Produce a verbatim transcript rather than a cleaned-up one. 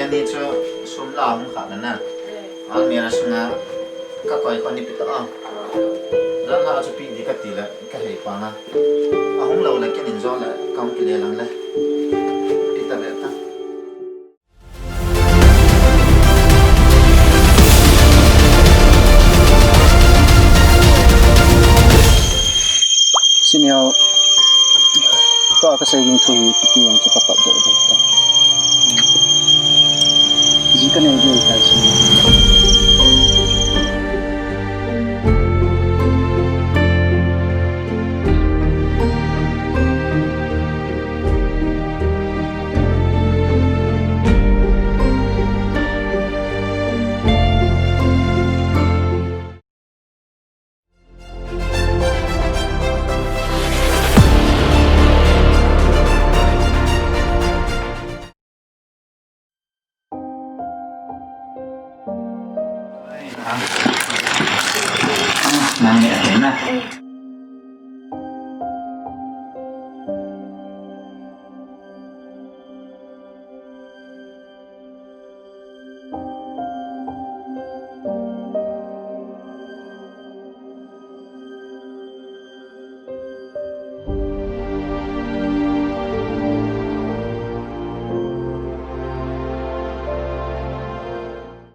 Ani chu sum la hung kha na na. Almirah sunga ka koi kho ni pita a. Dan la chu pi di ka ti le ka hei pa nga. A hung lo le ken in jo le ka hung kile lang le. Pita ve ta. Senior, tua ka sei ding thu hi, ti ang chu ka pat doh doh ta. Ji ka nei gei ta senior. Nang ni a na.